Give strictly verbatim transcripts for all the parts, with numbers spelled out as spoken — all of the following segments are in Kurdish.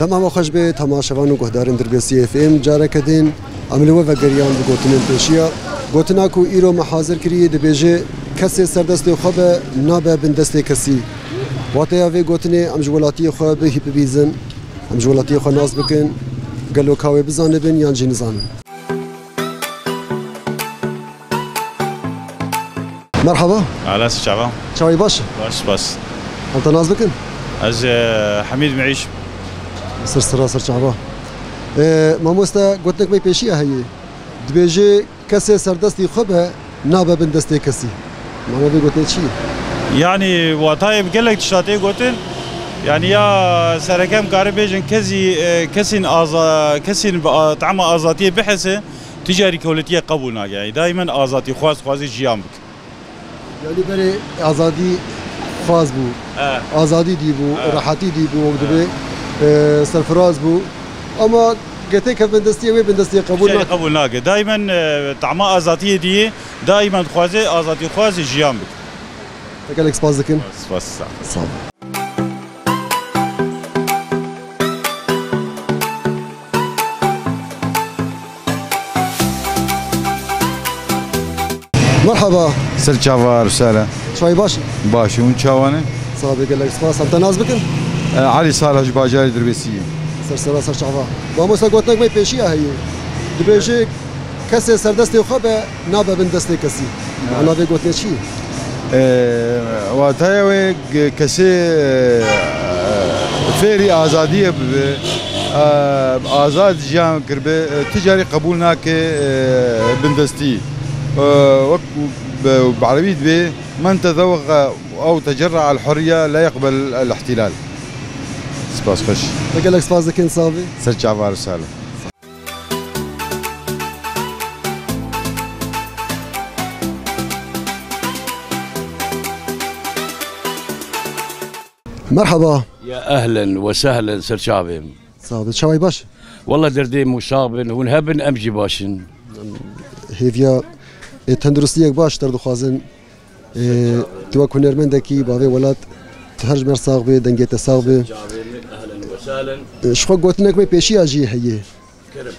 Dema we xweş be, temaşevan û guhdarên Dirbêsiyê F M, careke din em li we vegeriyan bi gotinên pêşiya. Gotina ku îro me hazir kirî dibêje, kesê ser destê xwe be, nabe bin destê kesî. Wateya vê gotinê, em ji welatiyê xwe bihî bibîzin, em ji welatiyê xwe nas bikin, gelo ka wê bizanibin yan jî nizanin. Merhaba. Ala, çawa? Çawî baş? Baş, baş. Em te nas bikin? Ez, e, Hemîd Meîş. Ser sera ser çava. E, mamoste, gotinek me pêşiya heye. Dibêje, kesê ser destê xwe be, nabe bin destê kesî. Mana vê gotinê çi ye? Yanî, watayê bi gelek tişta tê gotin. Yanî, ya sereke em karin bêjin, kesî, e, kesîn aza-, kesîn bi a-, tema azatiyê bihese, tu carî kewletiyê qebûl nake. Yanî, daimen azatî xwaz, xwazî jiyan bike. Yanî berê azadî xwaz bû. He. Azadî dî bû, He. rehetî dî bû, wek He. dibê, e, serfiraz bû. Ama getê kevbindestiyê wê bindestiyê qebûl Şerî nake. qebûl nake. Daimen, e, tama azatiyê diyê, daimen dixwaze azatî xwazê jiyan bike. Te gelek spas dikin. Spas, sağ ol. Sağ ol. Merhaba. Ser çava, Rusale. Çay baş? Baş, hûn çawa ne? Sağ be, gelek spas. Em te nas bikin? E, Elî Salih ji bajarê Dirbêsiyê. Ser sera ser çava. Mamosta, gotinek me pêşiya heye. Dibêje, kesê ser destê xwe be, nabe bin destê kesî. Ya. Mana vê gotinê çi ye? Ee, wataya wê g-, kesê, e, fêrî azadiyê bibe, e, azad jiyan kiribe, e, tu carî qebûl nake, e, bindestî. E, wek bi, bi erebî dibê, "Men tezewweqe ew tecerra el hurriye la yeqbel el ihtilal." Spas xweş. Te gelek spas dikin, sax bî. Ser çava, Rusale. Merhaba. Ya ehlen we sehlen, ser çavê min. Sağ ol. Çaway baş? Walla derdê min sax bin, hûn hebin, em jî baş in. Hêviya, e, tenduristiyek baş derdixwazin. E, tu wek hunermendekî bavê welat, tu her ji me sax bê, dengê te sax bê. Çavê min, ehlen we sehlen. E, ji xwe gotinek me pêşiya jî heye. Kerem.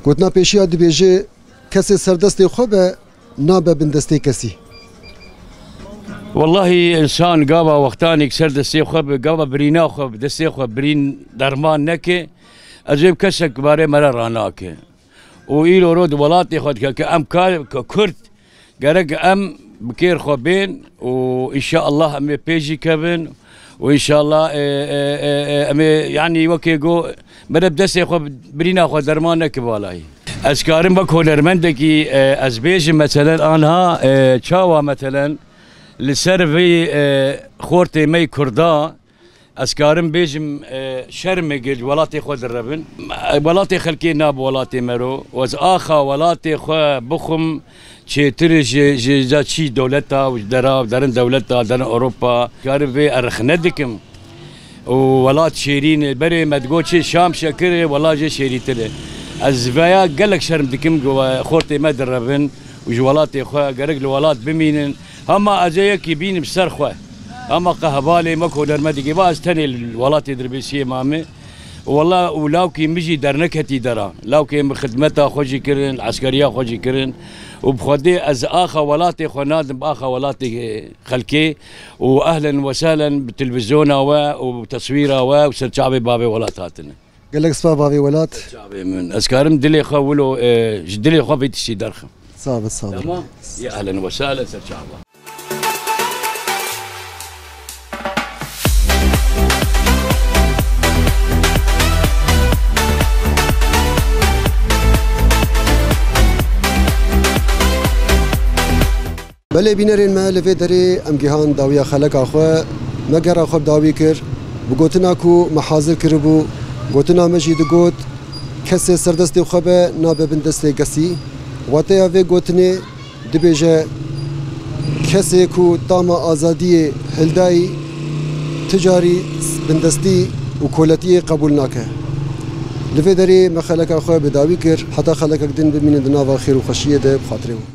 Gotina pêşiya dibêje, kesê ser destê xwe be, nabe bin destê kesî. Wellahî, însan gava wextanêk ser destê xwe bi, gava birîna xwe bi destê xwe birîn derman neke, ez ê kesek barê me re ranake. Û îro ro di welatê xwe dike ke em ka-, ke Kurd, gerek em bi kêr xwe bên û înşallah em ê pê jî kevin. Û înşallah, e, e, e, e, em ê, yanî wekê got, mere bi destê xwe, birîna xwe derman neke valayî. Ez karim wek hunermendekî, e, ez bêjim, meselen, anha, e, çawa, meselen, li ser vê, e, xortê me yê Kurda, ez karim bêjim, e, şermê gel welatê xwe direvin. E, welatê xelkê nabe welatê me ro. Ez axa welatê xwe bixwim, çêtir ji, ji, ji çî dewleta û ji dera, derin dewleta, derin Ewropa. Karî vê erxine dikim. Û welat şêrîn e. Berê me digot çi şam şekir e, welat jê şêrîtir e. Ez veya gelek şerm dikim ku we xortê me direvin û ji welatê xwe gerek li welat bimînin. Hema ez ê yekî bînim ser xwe. Hema qe hevalê me ku hunermendekî va ez tenê li welatê Dirbêsiyê mame. Wela û lawkê min jî derneketî dera. Lawkê min xidmeta xwe jî kirin, eskeriya xwe jî kirin. Û bi Xwedê ez axa welatê xwe nadim, axa welatê xelkê. Û ehlen we sehlen bi televîzyona we û bi teswîra we û serçavê bavê welat hatine. Gelek spas bavê welat. Serçavê min. Ez karim dilê xwe wilo, e, ji dilê xwe vê tiştî derxim. Sağ ol, sağ ol. Tamam. Ya ehlen we sehlen serçava. Belê bînerên me, li vê derê em gihan dawiya xeleka xwe. Me gera xwe bi dawî kir. Bi gotina ku me hazir kiribû, gotina me jî digot, kesê ser destê xwe be, nabe bin destê kesî. Wateya vê gotinê dibêje, kesê ku tama azadiyê hildayî, ti carî bindestî û koletiyê qebûl nake. Li vê derê me xeleka xwe bi dawî kir, heta xelekek din bimînin di nava xêr û xweşiyê de, bi xatirê we.